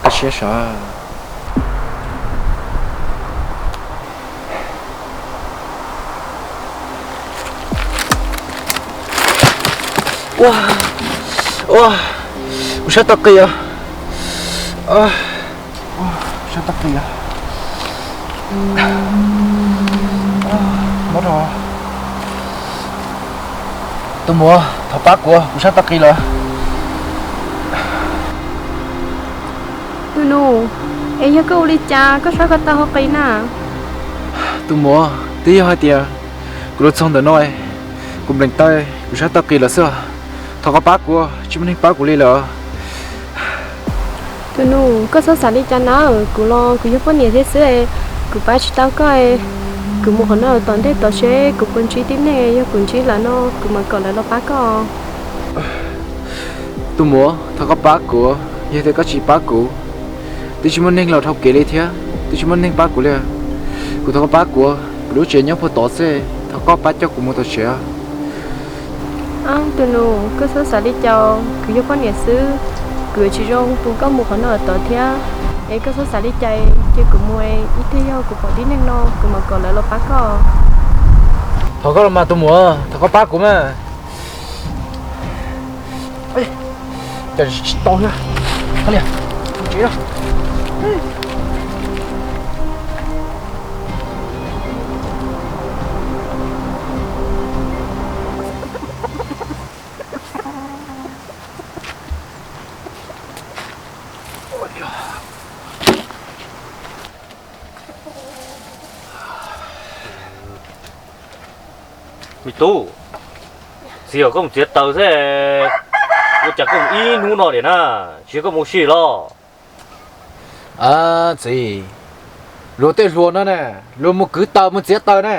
Koj siab sav. Ua, ua, kuv sab tau qis os. Sab tau qis os. Mob rau. Tus muam, thov pab kuv, kuv sab tau qis lawm. Tus nus, es yog koj ua li cas koj sab ko taw ho qis na? Tus muam, twb yog hais tias kuv los txog ntawm no, kuv nplees taw, kuv sab tau qis lawm xwb. Thov koj pab kuv, tsis muaj neeg pab kuv li lawm. Tus nus, koj txhob xav li cas nawb, kuv los kuv yog poj niam thiab xwb, kuv pab tsis tau koj. Kuv mus qhov no tom ntej tod seb kuv puas ntsib tib neeg, yog kuv ntsib lawm no kuv mam kom lawv los pab koj. Tus muam, thov koj pab kuv, yog tias koj tsis pab kuv, twb tsis muaj neeg los dhau kev li thiab twb tsis muaj neeg pab kuv li. Kuv thov koj pab kuv, kuv lub tsev nyob puag tod xwb, thov koj pab coj kuv mus tom tsev. Tus nus, koj txhob xav li cas, kuv yog poj niam xwb, kuv yuav tsis zoo pub koj mus qhov no tod thiab. Es koj txhob xav li cas, cia kuv mus, ib pliag yog kuv pom tib neeg no kuv mam kom lawv los pab koj. Thov koj los mas tus muam, thov koj pab kuv mas. Cas tsis tau thiab. Mus tsev. Me tub, txiv, koj mus txiav taws xwb, ua cas koj mus ib hnub no tiag na, tsis yog koj mus ua si los? Txiv, luag tej hluas no na, luag mus kwv taws mus txiav taws na,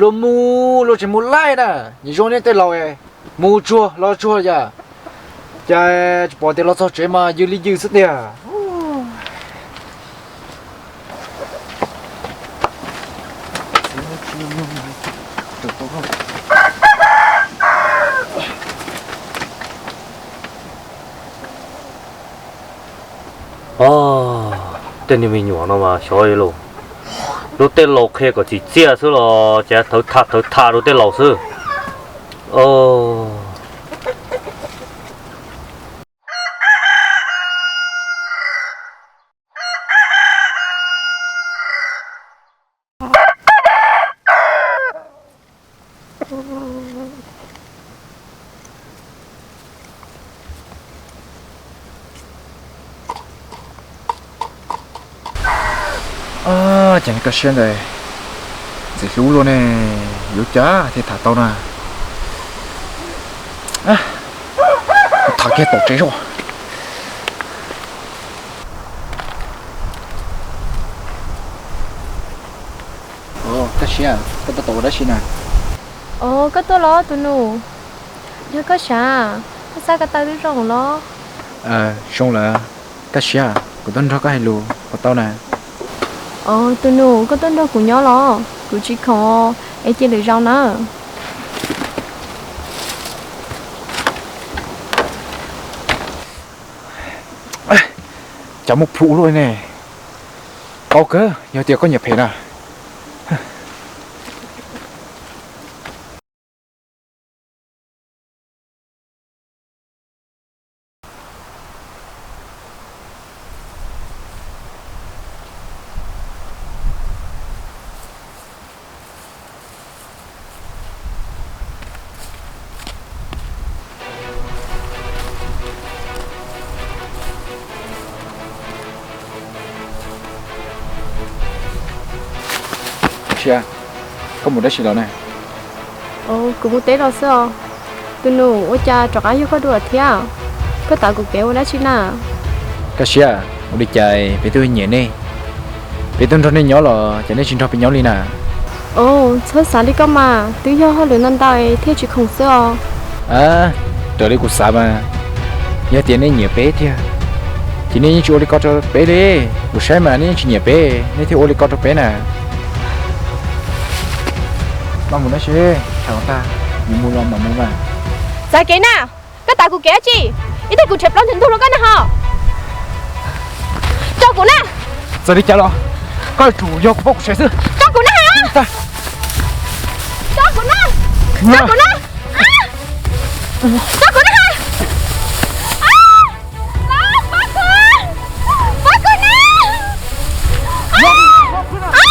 luag mus luag tseem mus laij na, nim zoo nej tej laus mus tsuag los tsuag yam, cas tsis pom tias los txog tsev mas yws li yws xwb tiag. Tej niag me nyuam no mas xyov li lauj, luag tej laus qhia kom txim txiaj xwb los cas thawv tham thawv tham rau tej laus xwb. Ces koj siab ntawd ntxim hlub luaj ne, yuav cas thiaj tham tau na. Tham kiag tom tsev zog. Koj siab, koj tuaj tau ua dab tsi na? Os, koj tuaj los tus nus? Yog koj sav, koj xav ko taw twb zoo los? Zoo lawm. Koj siab, kuv tuaj nrog koj hais lus puas tau na? Os, tus nus, koj tuaj nrog kuv nyob los? Kuv tsis khoom, es cia lwm zaus na. Cas muaj plhu luaj ne. Tau kawg, yog tias koj nyiam phem na. Sia, koj mus dab tsi los na? Kuv mus teb los xwb os. Tus nus, ua cas rov qab yog koj dua thiab? Koj tav kuv kev ua dab tsi na? Koj siab, ua li cas peb twb nyiam nej, peb twb nrog nej nyob los cas nej tsis nrog peb nyob li na? Os, txhob xav li koj mas, twb yog hauj lwm ntau ntau thiaj tsis khoom xwb os. Raws li kuv xav mas, yog tias nej nyiam peb tiag, ces nej yeej tsis ua li ko rau peb li. Kuv saib mas nej yeej tsis nyiam peb, nej thiaj ua li ko rau peb na. Los mus dab tsi, tham tag, yuav mus los mam mus mas. Txav kev na, koj tav kuv kev dab tsi? Ib tag kuv nrhiav plaub ntug ntug rau koj na ho. Kuv na. Txawm li cas los koj yuav tsum yog kuv poj kuv sev xwb. Tso kuv na. Tso kuv na. Tso kuv na. Tso kuv na. Pab kuv. Pab kuv na. Pab kuv. Pab kuv. Pab kuv na.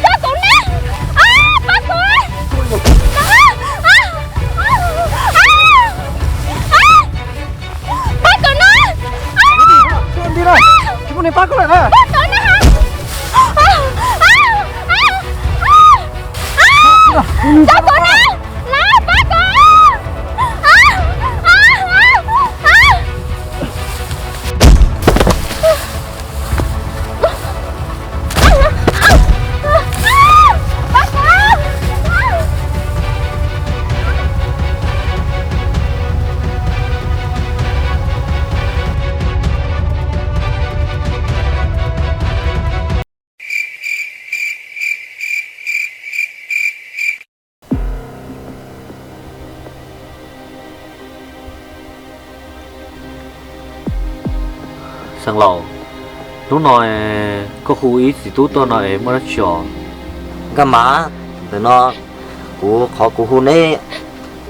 Tso kuv na. Pab kuv. Pab kuv na. Tsis muaj neeg pab koj lawm na. Pab kuv na. Tso kuv na. Pab kuv. Xeev Laus, hnub no koj hu ib txiv tub tuaj no es muaj dab tsi os? Nkaj Mav, ntawm no kuv, qhov kuv hu neb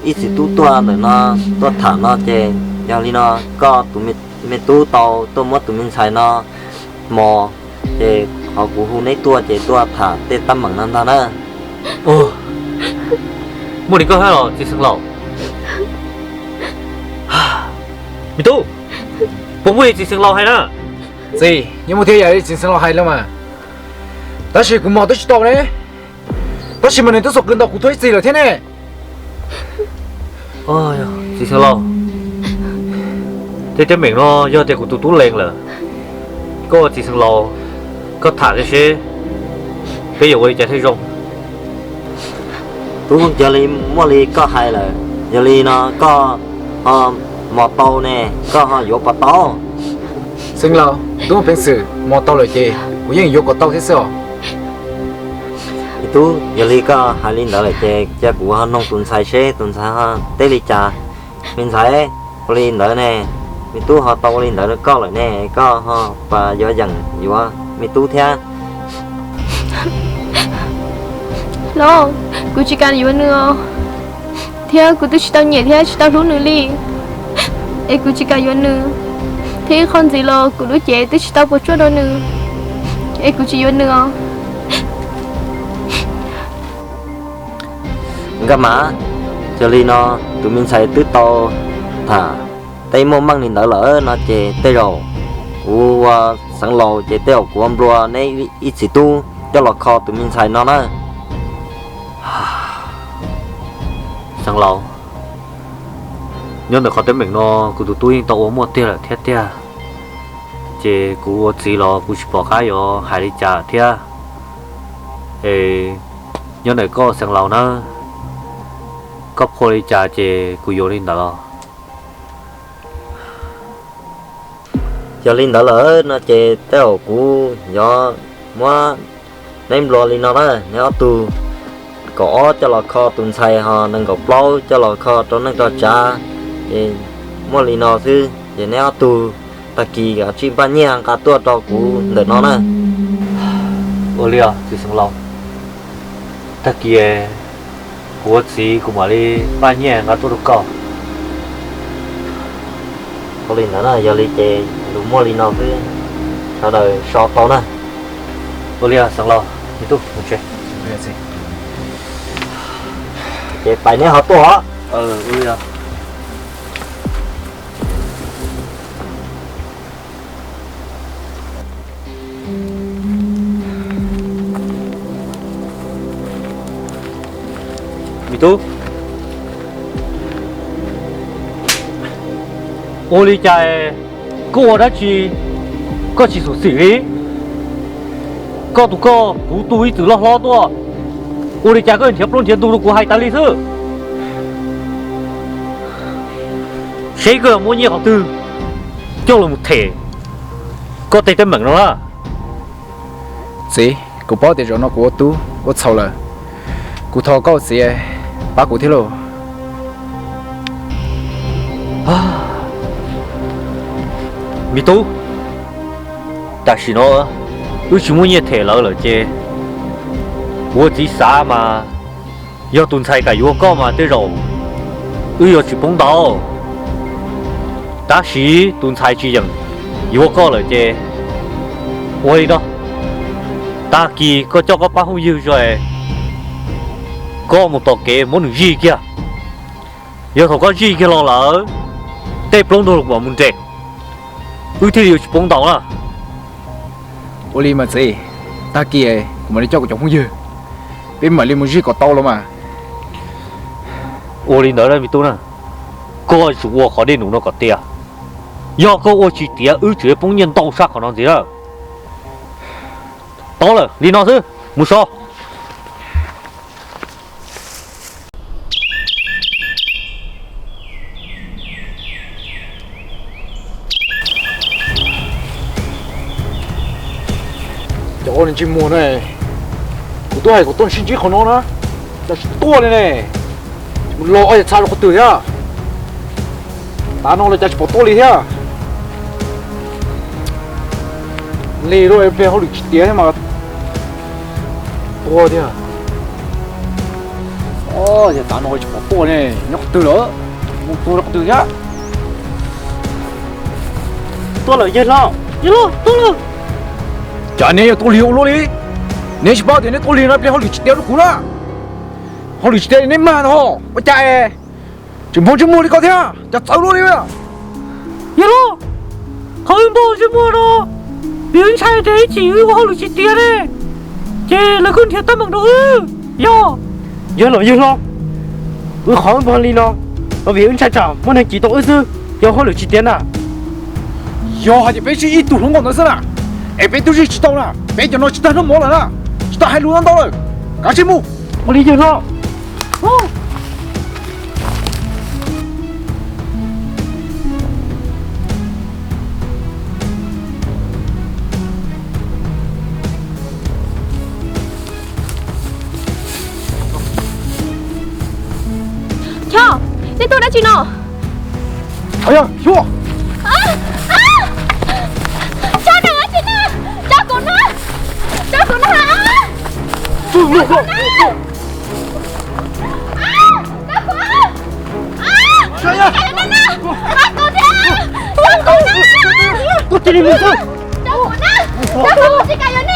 ib txiv tub tuaj ntawm no tuaj tham no ces yog li no, koj tus me tub tau tuaj muab tus me ntxhais no mos, ces qhov kuv hu neb tuaj ces tuaj tham tej teeb meem no ntag na. Muaj li koj hais los txiv Xeev Laus? Me tub, puas muaj li txiv Xeev Laus hais na? Txiv, yeej muaj thiab yam li txiv Xeev Laus hais los mas, tab sis kuv mos twb tsis tau ne. Tab sis mas nws twb txog qw ntaus kuv tuag ib txhis lawm thiab ne. Txiv Xeev Laus, tej teeb meem no yog tias kuv tus tub lees lawm, koj ua txiv Xeev Laus, koj tham kiag seb peb yuav ua li cas thiaj zoo. Tub, yog li muaj li koj hais lawm, yog li no koj ho mos tau ne, koj ho yuav puas tau? Xeev Laus, tub peev xwm mos tau lawm ces kuv yeej yuav kom tau thiab xwb os. Me tub, yog li koj hais li ntawd lawm ces cia kuv ho noog tus ntxhais seb tus ntxhais ho teb li cas. Me ntxhais, ua li ntawd ne, me tub ho tau ua li ntawd rau koj lawm ne, koj ho puas yuav yeem yuav me tub thiab? Los, kuv tsis kam yuav nws os, thiab kuv twb tsis tau nyiam thiab tsis tau hlub nws li, es kuv tsis kam yuav nws. Thiab ib qho ntxiv los kuv lub cev twb tsis tau puas tsuaj rau nws, es kuv tsis yuav nws os. Nkaj Mav, yog li no tus me ntxhais twb tau tham tej muaj meej li ntawd lawm no ces tej zaum kuv ua Xeev Laus ces tej zaum kuv ua nplua neb ib txiv tub coj los kho tus me ntxhais no na. Xeev Laus, nyob ntawm qhov teeb meem no kuv tus tub yeej tau ua muaj tiag lawm thiab tiag, ces kuv ua txiv los kuv tsis pom qab yuav hais li cas thiab. Es nyob ntawm koj Xeev Laus na, koj qhua li cas ces kuv yuav li ntawd os. Yog li ntawd lawm no ces tej zaum kuv yuav muab neb nplua li no na, neb ob tug, kaum ob coj los kho tus ntxhais, ho nees nkaum plaub coj los kho rau neej rau tsav, ces muaj li no xwb ces neb ob tug tag kis tsij npaj nyiaj nqa tuaj rau kuv ntawm no na. Ua li os txiv Xeev Laus, tag kis kuv ua txiv kuv mam li npaj nyiaj nqa tuaj rau koj. Ua li ntawd na, yog li ces lus muaj li no xwb, sawv daws so tau na. Ua li os Xeev Laus, me tub, mus tsev. Ces pais neb ho tuaj os. Me tub, ua li cas koj ua dab tsi koj tsis xyuam xim li? Koj tus koj kuv tu ib txwm loj hlob tuaj, ua li cas koj nrhiav plaub nrhiav ntug rau kuv hais tas li xwb? Seb koj yuav muab nyiaj qhov twg coj los mus them koj tej teeb meem no na. Txiv, kuv paub tias zaum no kuv ua tub ua txhaum lawm. Kuv thov koj txiv, Pab kuv thiab lauj. Me tub, tam sim no wb tsis muaj nyiaj them lawv lawm ces kuv ua txiv xav mas yog tus ntxhais kam yuav koj mas tej zaum wb yuav tsis poob ntau. Tab sis tus ntxhais tsis yeem yuav koj lawm ces ua li no, tag kis koj coj koj pab phooj ywg zog, koj mus tom kev muab nws zij kiag. Yog thaum koj zij kiag los lawm, tej plaub ntug los mam mus nres, wb thiaj li yuav tsis poob ntau na. Ua li mas txiv, tag kis kuv mam li coj kuv cov phooj ywg, peb mam li mus zij kom tau los mas. Ua li ntawd me tub na, koj yuav tsum ua qhov dej num no kom tiav. Yog koj ua tsis tiav wb tseem yuav poob nyiaj ntau tshaj qhov no ntxiv na. Tau lawm, li no xwb, mus so. Cov ntsej muag na, kuv twb hais kom tuaj sib ntsib qhov no na, cas tsis tuaj li ne. Mus los ob yam txha rau qhov twg thiab? Tav no los cas tsis pom tuaj li thiab? Li lub pliag hauj lwm tsis tiav thiab mas tuag tiag. Yog tav no tsis pom tuaj ne, nyob qhov twg lawm? Mus tuag rau qhov twg thiab? Tuaj lawm yawg hlob, yawg hlob, tuaj lawm. Cas neb yuav tuaj lig ua luaj li? Neb tsis paub tias neb tuaj lig no pliag hauj lwm tsis tiav rau kuv na. Hauj lwm tsis tiav neb mag no, ua cas es tseem npog ntsej muag li ko thiab, cas txawv luaj li. Yawg hlob, qhov wb npog ntsej muag no vim wb ntshai tias ib chim wb ua hauj lwm tsis tiav ne, ces lawv kuj nrhiav teeb meem rau wb. Yog, yawg los yawg hlob, wb qhov wb npog li no los vim wb ntshai tsam muaj neeg cim tau wb xwb, yog hauj lwm tsis tiav na. Yog hais tias peb zij ib tug hluas nkauj ntawd xwb na, es peb twb zij tsis tau na, peb cov no tsis tag noj mov lawm na, tsis tau hais lus ntau lawm, kav tsij mus. Ua li yawg hlob. Choj, nej tuaj dab tsi no? Tso nws dab tsi na? Tso kuv na! Tso kuv na! Tso kuv na! Tso kuv na! Pab kuv thiab! Tso kuv na! Tso kuv na! Tso kuv na!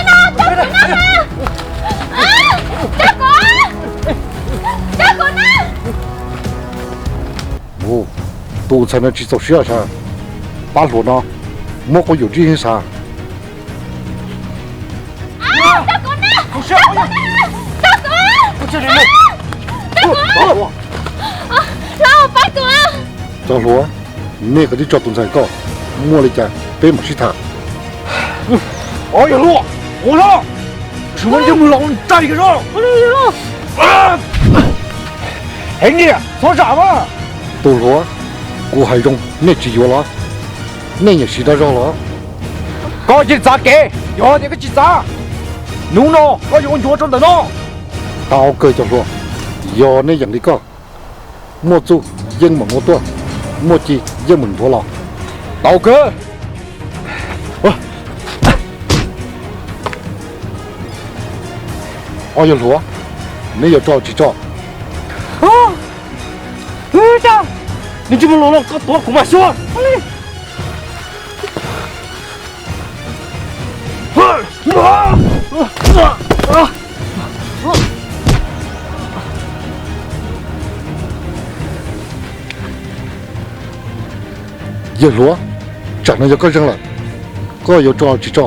Tso kuv na! Tso kuv na! Tso kuv! Tso kuv na! Tus ntxhais no tsis txaus siab sav, pab hluas no muab quab yuam ntsib heev sav. Cov hluas, nej kav tsij tso tus ntxhais koj, muaj li cas peb mam sib tham. Yawg hluas, ua no, tsis muaj yawg mus los ntag. Heev niam, txhob zam mas. Tus hluas, kuv hais zoo nej tsis yuav los? Nej nyiam siv dag zog los? Koj cia li txav kev, yog tias koj tsis txav, hnub no koj yuav ua ncuav rau ntawm no. Tau kawg cov hluas, yog nej yeem li koj, muaj txuj yeej meem ua tuaj, muaj ci yeej meem nthuav los. Tau kawg. Ob yawg hluas, neb yuav tso tsis tso? Nws tsis mus los los koj tuav kuv mam xyuas. Yawg hluas, tsam no yog koj zeeg lawm, koj yuav tso tsis tso?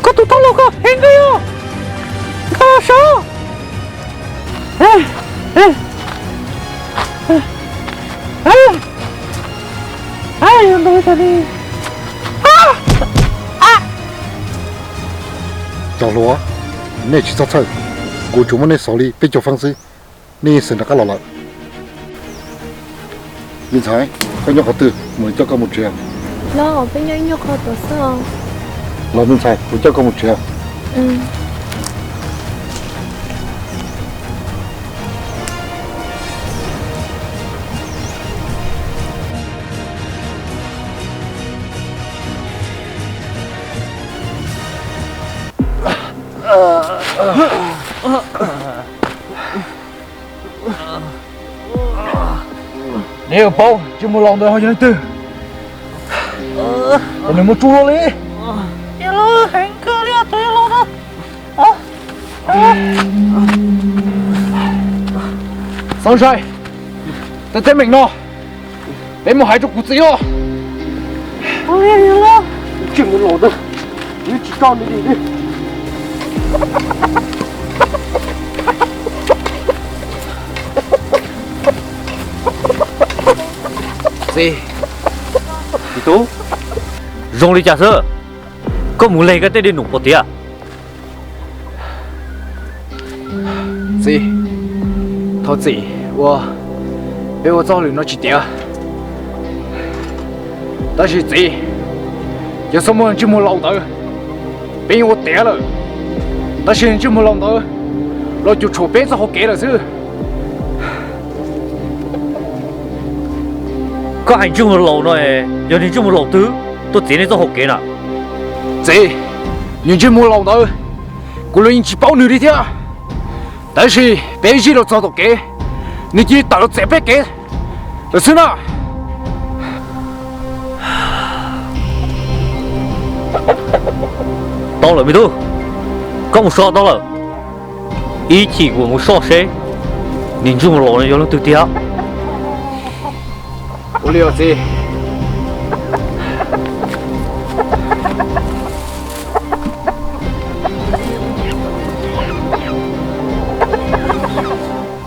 Koj tus tub hluas ko heev kawg yog, nkag los sawv. Cov hluas, nej tsis txhob txhawj, kuv tsuas muab nej xauv li peb caug feeb xwb, nej yeej xwm rov qab los lawm. Me ntxhais, koj nyob qhov twg, mam li coj koj mus tsev. Los, peb nyob ib nyuag qho tod xwb os. Los me ntxhais, kuv coj koj mus tsev. Neb yuav paub ntsej muag laus ntawd ho yog leej twg, es nws muaj tsuj luaj li. Xov Zais, tej teeb meem no peb mus hais rau kuv txiv os. Ntsej muag laus ntawd, tsis tso nws dim li. Txiv, txiv tub, zoo li cas xwb? Koj mus leg koj tej dej num puas tiav? Txiv, thov txiv ua, peb ua txoj hauj lwm no tsis tiav. Tab sis txiv, yog txhob muaj ntsej muag laus ntawd, peb yeej ua tiav lawm. Tab sis ntsej muag laus ntawd los cuam tshuam peb txoj hauv kev lawm xwb. Koj hais ntsej muag laus no, yog niag ntsej muag laus twg tuaj txiav nej txoj hauv kev na? Txiv, niag ntsej muag laus ntawd, kuv los yeej tsis paub nws li thiab. Tab sis peb zij los txog tom kev, nws cia li tawm los txiav peb kev lawm xwb na. Tau lawm me tub, koj mus so tau lawm. Ib chim kuv mus soj seb niag ntsej muag laus no yog leej twg tiag. Ua li os txiv.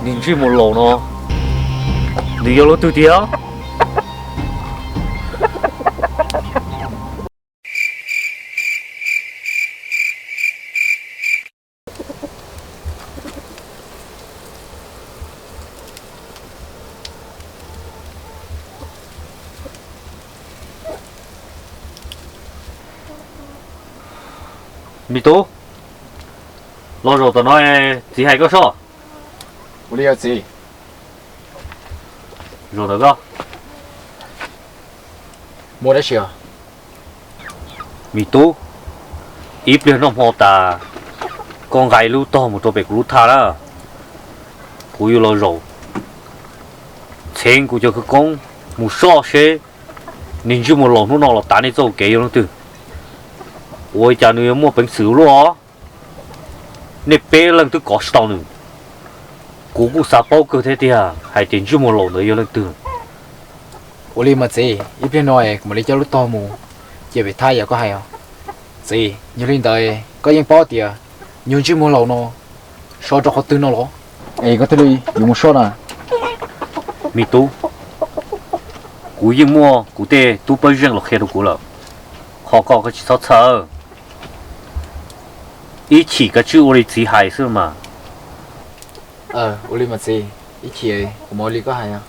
Niag ntsej muag laus no nws yog leej twg tiag? Me tub, los zaum tom no txiv hais koj soj. Ua li os txiv. Zaum tom koj. Muaj dab tsi os? Me tub, ib pliag noj hmo tas, koj nqa ib lub tog mus rau pem kuv lub thaj na. Kuv yuav los zaum txheeb kuv cov khawv koob mus soj seb niag ntsej muag laus hnub no los tav nej txoj hauv kev yog leej twg. Ua li cas nws yuav muaj peev xwm ua luaj? Nej peb leej twb kov tsis tau nws. Kuv kuj xav paub kawg thiab tiag hais tias ntsej muag laus ntawd yog leej twg. Ua li mas txiv, ib pliag no kuv mam li coj lub tog mus cia pem thaj yam koj hais os. Txiv, yog li ntawd koj yeej paub tias nyuag ntsej muag laus no so rau qhov twg no los? Es koj thiaj li yuav mus soj na? Me tub, kuv yeej muaj kuv tej tub pawb zeej los qhia rau kuv lawm, ho koj koj tsis txhob txhawj. Ib chim kav tsij ua li txiv hais xwb mas. Ua li mas txiv, ib chim kuv mam ua li koj hais.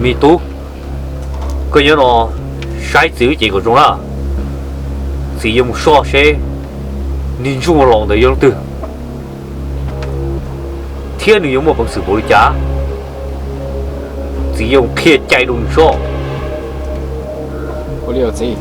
Me tub, koj nyob no saib txiv wb cev kom zoo na. Txiv yuav mus soj seb niag ntsej muag laus ntawd yog leej twg, thiab nws yuav muaj peev xwm npaum li cas. Txiv yuav qhia cai rau nws soj. Ua li os txiv.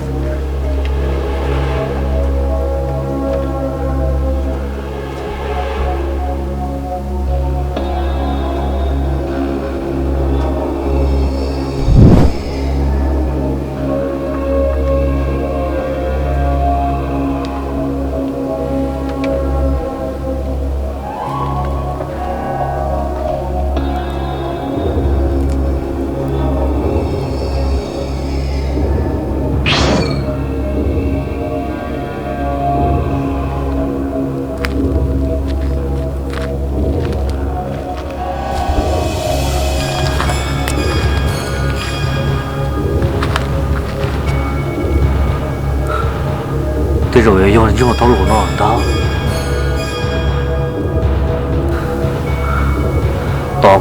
Tej zaum yuav yog ntsej muag thaub laus no ntag.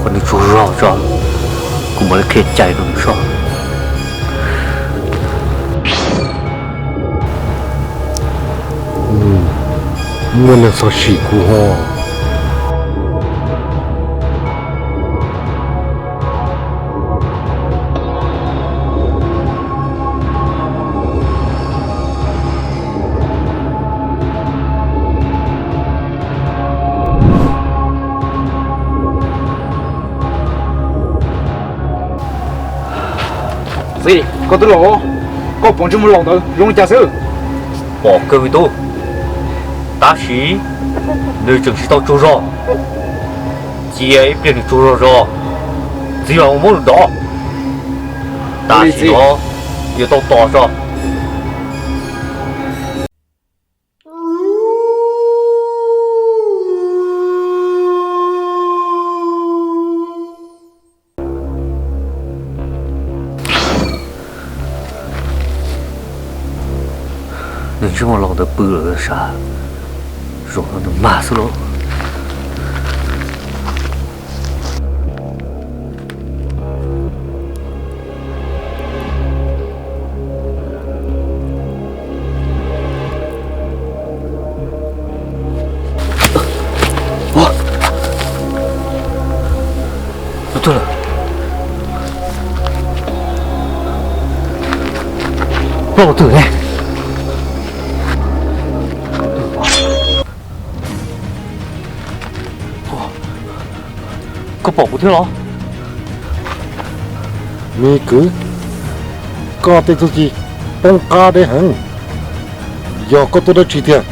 Kom nws tsaug zog tso, kuv mam li qhia cai rau nws soj. Muaj neeg txog sim kuv ho. Txiv, koj twb los, koj pom ntsej muag laus ntawd zoo li cas xwb? Pom kawg me tub, tab sis nws tseem tsis tau tsaug zog. Cia ib pliag nws tsaug zog tso, txiv mam mus muab nws dov. Tam sim no yuav tau tos tso. Nws ntsej muag laus ntawd pw lawm sav, zaum no nws mag xwb lauj. Ploj twg ne? Koj pom kuv thiab los? Me kwv, koj tej txuj ci poob qab deb heev. Yog koj tuaj dab tsi tiag,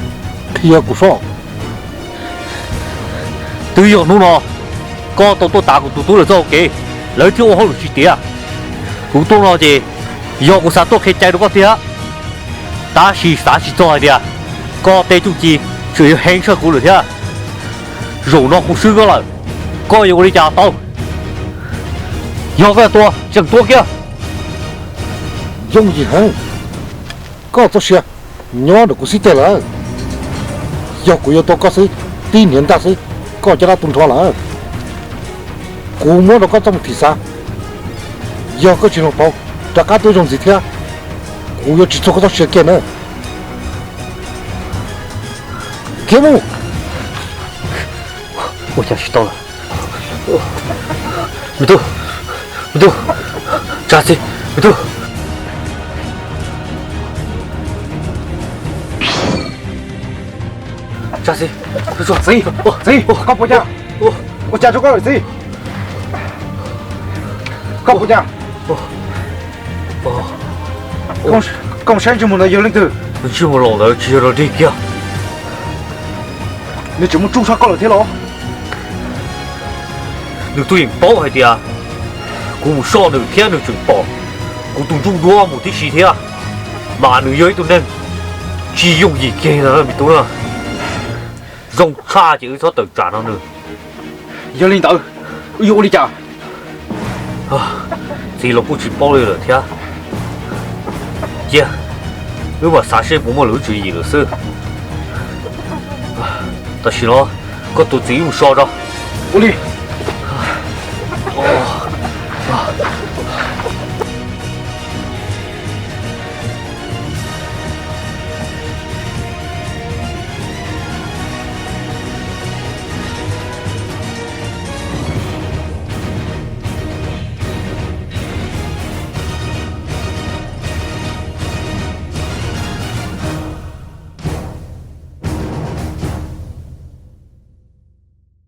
qhia kuv soj. Twb yog hnub no koj tau tuaj tav kuv tus tub lawv txoj hauv kev, lawv thiaj ua hauj lwm tsis tiav. Kuv tuaj no ces yog kuv xav tuaj qhia cai rau koj tiag, tab sis xav tsis txog hais tias koj tej txuj ci tseem yuav heev tshaj kuv lawm thiab. Zaum no kuv swb koj lawm, koj yuav ua li cas tau? Yog koj yuav tua, tseem tua kiag. Yooj yim heev, koj txoj sia nyob ntawm kuv xib teg lawm. Yog kuv yuav tua koj xwb, tib niag ntaj xwb, koj caj dab tu nrho lawm. Kuv muab rau koj txoj mus thim xav, yog koj tsis hloov pauv, rov qab tuaj zoo ntxiv thiab, kuv yuav tsis txhua koj txoj sia kiag na. Khiav mus. Ua cas tsis tau lawm? Me tub, me tub, tsa txiv, me tub. Tsa txiv, txiv, txiv, koj puas cas? Ua cas rau koj lawm txiv? Koj puas cas? Koj saib ntsej muag ntawd yog leej twg? Ntsej muag laus ntawd tsis yog dog dig kiag. Nws tseem muaj tsuj sab koj lawm thiab los? Nws twb yeej paub hais tias kuv mus soj nws thiab nws tseem pom kuv tus ntsuj duab mus tib si thiab, mas nws yog ib tug neeg tsis yooj yim kiag no me tub na. Zoo tshaj ces wb txhob tawm tsam no nws. Yog li ntawd, wb yuav ua li cas? Txiv los kuj tsis paub li lawm thiab. Cia wb mam xav seb puas muaj lwm tswv yim lawm xwb. Tam sim no koj tus txiv wb mus so tso. Ua li.